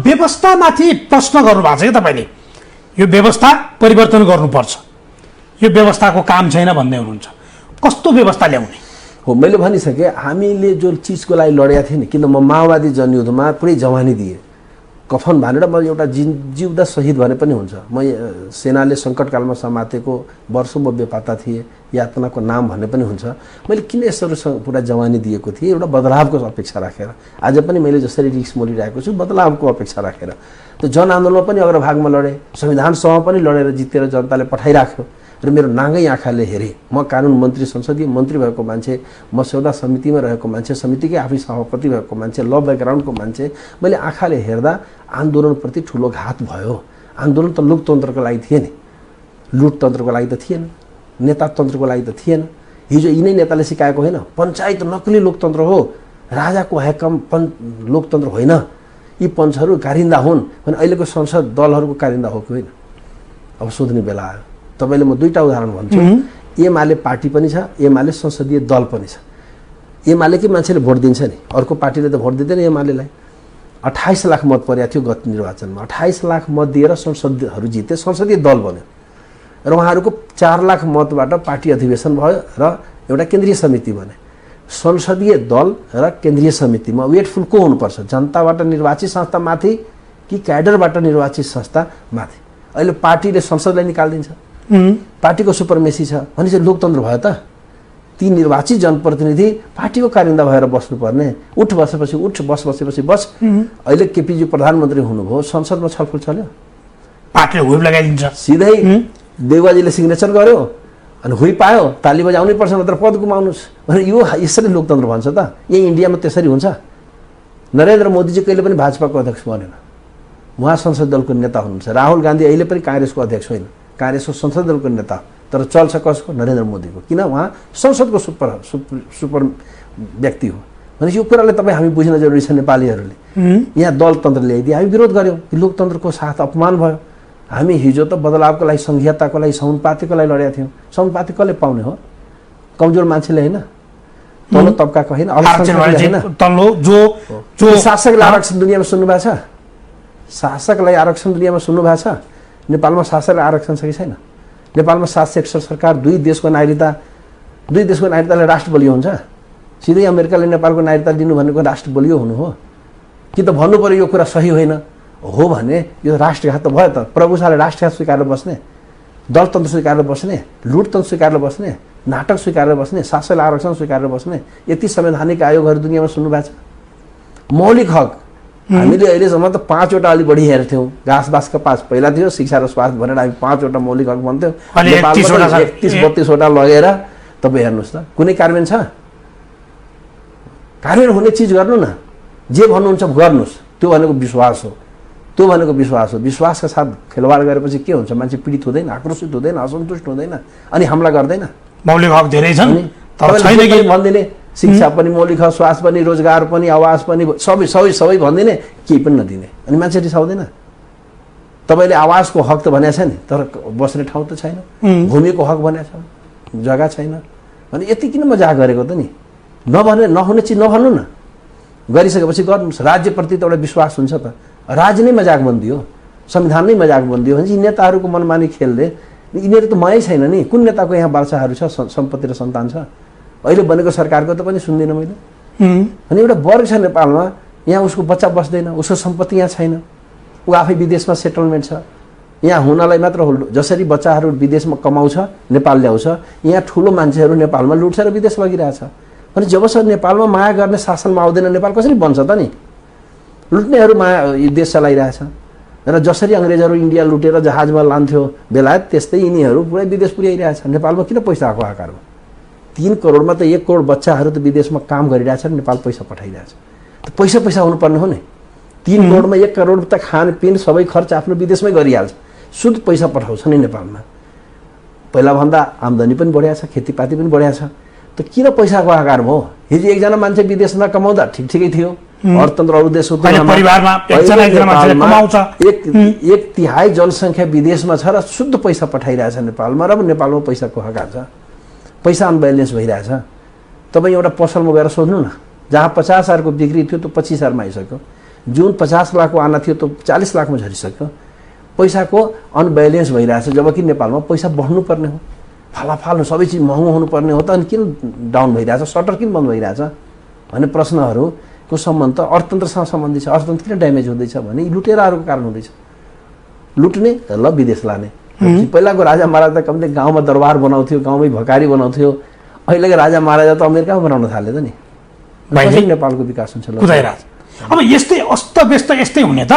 व्यवस्थामाथि प्रश्न गर्नु भएको छ कि तपाईँले यो व्यवस्था परिवर्तन गर्नुपर्छ यो व्यवस्थाको काम छैन भन्दै हुनुहुन्छ कस्तो व्यवस्था ल्याउने हो मैले भनिसकेँ हामीले जो चिजको लागि लडेका थिएँ नि किन म माओवादी जनयुद्धमा पुरै जवानी दिएँ कफन भनेर म एउटा जिउँदा शहीद भने पनि हुन्छ म सेनाले सङ्कटकालमा समातेको वर्षौँ म बेपत्ता थिएँ यातनाको नाम भन्ने पनि हुन्छ मैले किन यसरी पुरा जवानी दिएको थिएँ एउटा बदलावको अपेक्षा राखेर आज पनि मैले जसरी रिस्क मोलिरहेको छु बदलावको अपेक्षा राखेर त्यो जनआन्दोलनमा पनि अग्रभागमा लडेँ संविधान सभा पनि लडेर जितेर जनताले पठाइराख्यो र मेरो नाङ्गै आँखाले हेरेँ म कानुन मन्त्री संसदीय मन्त्री भएको मान्छे म सौदा समितिमा रहेको मान्छे समितिकै आफै सभापति भएको मान्छे ल ब्याकग्राउन्डको मान्छे मैले आँखाले हेर्दा आन्दोलनप्रति ठुलो घात भयो आन्दोलन त लोकतन्त्रको लागि थिएन लुटतन्त्रको लागि त थिएन नेतातन्त्रको लागि त थिएन हिजो यिनै नेताले सिकाएको होइन पञ्चायत नक्कली लोकतन्त्र हो राजाको हैकम लोकतन्त्र होइन यी पञ्चहरू कारिन्दा हुन् भने अहिलेको संसद दलहरूको कारिन्दा हो कि होइन अब सोध्ने बेला आयो तपाईँले म दुईवटा उदाहरण भन्छु एमाले पार्टी पनि छ एमाले संसदीय दल पनि छ एमालेकै मान्छेले भोट दिन्छ नि अर्को पार्टीले त भोट दिँदैन एमालेलाई 28 लाख मत परेको थियो गत निर्वाचनमा 28 लाख मत दिएर संसदहरू जिते संसदीय दल बन्यो र उहाँहरूको 4 लाख मतबाट पार्टी अधिवेशन भयो र एउटा केन्द्रीय समिति बने संसदीय दल र केन्द्रीय समितिमा वेटफुल को हुनुपर्छ जनताबाट निर्वाचित संस्था माथि कि क्याडरबाट निर्वाचित संस्था माथि अहिले पार्टीले संसदलाई निकाल्दिन्छ पार्टीको सुपरमेसी छ भने चाहिँ लोकतन्त्र भयो त ती निर्वाचित जनप्रतिनिधि पार्टीको कारिन्दा भएर बस्नुपर्ने उठ बसेपछि उठ बस बसेपछि बस अहिले केपीजी प्रधानमन्त्री हुनुभयो संसदमा छलफल चल्यो पार्टीले हुइप लगाइदिन्छ सिधै देउवाजीले सिग्नेचर गर्यो अनि हुइ पायो ताली बजाउनै पर्छ नत्र पद गुमाउनुस् भने यो यसरी लोकतन्त्र भन्छ त यही इन्डियामा त्यसरी हुन्छ नरेन्द्र मोदीजी कहिले पनि भाजपाको अध्यक्ष बनेन उहाँ संसद दलको नेता हुनुहुन्छ राहुल गान्धी अहिले पनि काङ्ग्रेसको अध्यक्ष होइन काङ्ग्रेसको संसद दलको नेता तर चल्छ कसको नरेन्द्र मोदीको किन उहाँ संसदको सुपर व्यक्ति हो भने यो कुरालाई तपाईँ हामी बुझ्न जरुरी छ नेपालीहरूले यहाँ दलतन्त्र ल्याइदिए हामी विरोध गऱ्यौँ लोकतन्त्रको साथ अपमान भयो हामी हिजो त बदलावको लागि संघीयताको लागि समानुपातिको लागि लडेका थियौँ समानुपाति कसले पाउने हो कमजोर मान्छेले होइन तल्लो तबकाको होइन शासकलाई आरक्षण दुनियाँमा सुन्नुभएको छ शासकलाई आरक्षण दुनियाँमा सुन्नुभएको छ नेपालमा शासकलाई आरक्षण छ कि छैन नेपालमा 761 सरकार दुई देशको नागरिकताले राष्ट्र बलियो हुन्छ सिधै अमेरिकाले नेपालको नागरिकता दिनु भनेको राष्ट्र बलियो हुनु हो कि त भन्नु पर्यो यो कुरा सही होइन हो भने यो राष्ट्रघात त भयो त प्रभुशाले राष्ट्रघात स्वीकारेर बस्ने दलतन्त्र स्वीकारेर बस्ने लुटतन्त्र स्वीकारेर बस्ने नाटक स्वीकारेर बस्ने शासकलाई आरक्षण स्वीकारेर बस्ने यति संवैधानिक आयोगहरू दुनियाँमा सुन्नुभएको छ मौलिक हक हामीले अहिलेसम्म त 5 वटा अलि बढी हेर्थ्यौँ घाँसबासका 5 पहिला थियो शिक्षा र स्वास्थ्य भनेर हामी 5 वटा मौलिक हक भन्थ्यौँ 31-32 वटा लगेर तपाईँ हेर्नुहोस् त कुनै कार्यान्वयन छ कार्यान्वयन हुने चिज गर्नु न जे भन्नुहुन्छ गर्नुहोस् त्यो भनेको विश्वास हो विश्वासका साथ खेलवाड गरेपछि के हुन्छ मान्छे पीडित हुँदैन आक्रोशित हुँदैन असन्तुष्ट हुँदैन अनि हमला गर्दैन मौलिक हक धेरै छन् तर छैन कि भन्दिने शिक्षा पनि मौलिक हक स्वास्थ्य पनि रोजगार पनि आवास पनि सबै भनिदिने केही पनि नदिने अनि मान्छे रिसाउँदैन तपाईँले आवासको हक त भनेको छ नि तर बस्ने ठाउँ त छैन भूमिको हक भनेको छ जग्गा छैन भने यति किन मजाक गरेको त नि नहुने चिज नभन्नु न गरिसकेपछि गर्नुहोस् राज्यप्रति त एउटा विश्वास हुन्छ त राज्य नै मजाकबन्दी हो संविधान नै मजाकबन्दी हो भने यी नेताहरूको मनमानी खेल्दै यिनीहरू त मयै छैन नि कुन नेताको यहाँ बालचाहरू छ सम्पत्ति र सन्तान छ अहिले बनेको सरकारको त पनि सुन्दिनँ मैले अनि एउटा वर्ग छ नेपालमा यहाँ उसको बच्चा बस्दैन उसको सम्पत्ति यहाँ छैन ऊ आफै विदेशमा सेटलमेन्ट छ यहाँ हुनलाई मात्र हो जसरी बच्चाहरू विदेशमा कमाउँछ नेपाल ल्याउँछ यहाँ ठुलो मान्छेहरू नेपालमा लुट्छ र विदेश लगिरहेछ अनि जबसम्म नेपालमा माया गर्ने शासनमा आउँदैन नेपाल कसरी बन्छ त नि लुट्नेहरू माया देश चलाइरहेछ र जसरी अङ्ग्रेजहरू इन्डिया लुटेर जहाजमा लान्थ्यो बेलायत त्यस्तै यिनीहरू पुरै विदेश पुर्याइरहेछ नेपालमा किन पैसा आएको आकारमा 3 करोडमा त 1 करोड बच्चाहरू त विदेशमा काम गरिरहेछ नेपाल पैसा पठाइरहेछ त पैसा हुनुपर्ने हो नि 3 करोडमा 1 करोड त खानपिन सबै खर्च आफ्नो विदेशमै गरिहाल्छ शुद्ध पैसा पठाउँछ नि नेपालमा पहिला भन्दा आम्दानी पनि बढ्या छ खेतीपाती पनि बढ्या छ त किन पैसाको आकार भयो हिजो एकजना मान्छे विदेशमा कमाउँदा ठिकै थियो अर्थतन्त्र अरू देशको परिवारमा एकजना मान्छेले कमाउँछ 1/3 जनसङ्ख्या विदेशमा छ र शुद्ध पैसा पठाइरहेछ नेपालमा र नेपालमा पैसाको हक छ पैसा अनब्यालेन्स भइरहेछ तपाईँ एउटा पसलमा गएर सोध्नु न जहाँ 50,000 को बिक्री थियो त्यो 25,000 मा आइसक्यो जुन 50 लाखको आना थियो त्यो 40 लाखमा झरिसक्यो। पैसाको अनब्यालेन्स भइरहेछ, जबकि नेपालमा पैसा बढ्नुपर्ने हो, फालाफाल सबै चिज महँगो हुनुपर्ने हो त, अनि किन डाउन भइरहेछ, सटर किन बन्द भइरहेछ भन्ने प्रश्नहरूको सम्बन्ध त अर्थतन्त्रसँग सम्बन्धित छ। अर्थतन्त्र किन ड्यामेज हुँदैछ भने यी लुटेराहरूको कारण हुँदैछ। लुट्ने ल विदेश लाने। पहिलाको राजा महाराजा कमले गाउँमा दरबार बनाउँथ्यो, गाउँमै भकारी बनाउँथ्यो। अहिलेको राजा महाराजा त अमेरिकामा बनाउन थाले त नि। नेपालको विकास हुन्छ अब यस्तै अस्तव्यस्त यस्तै हुने त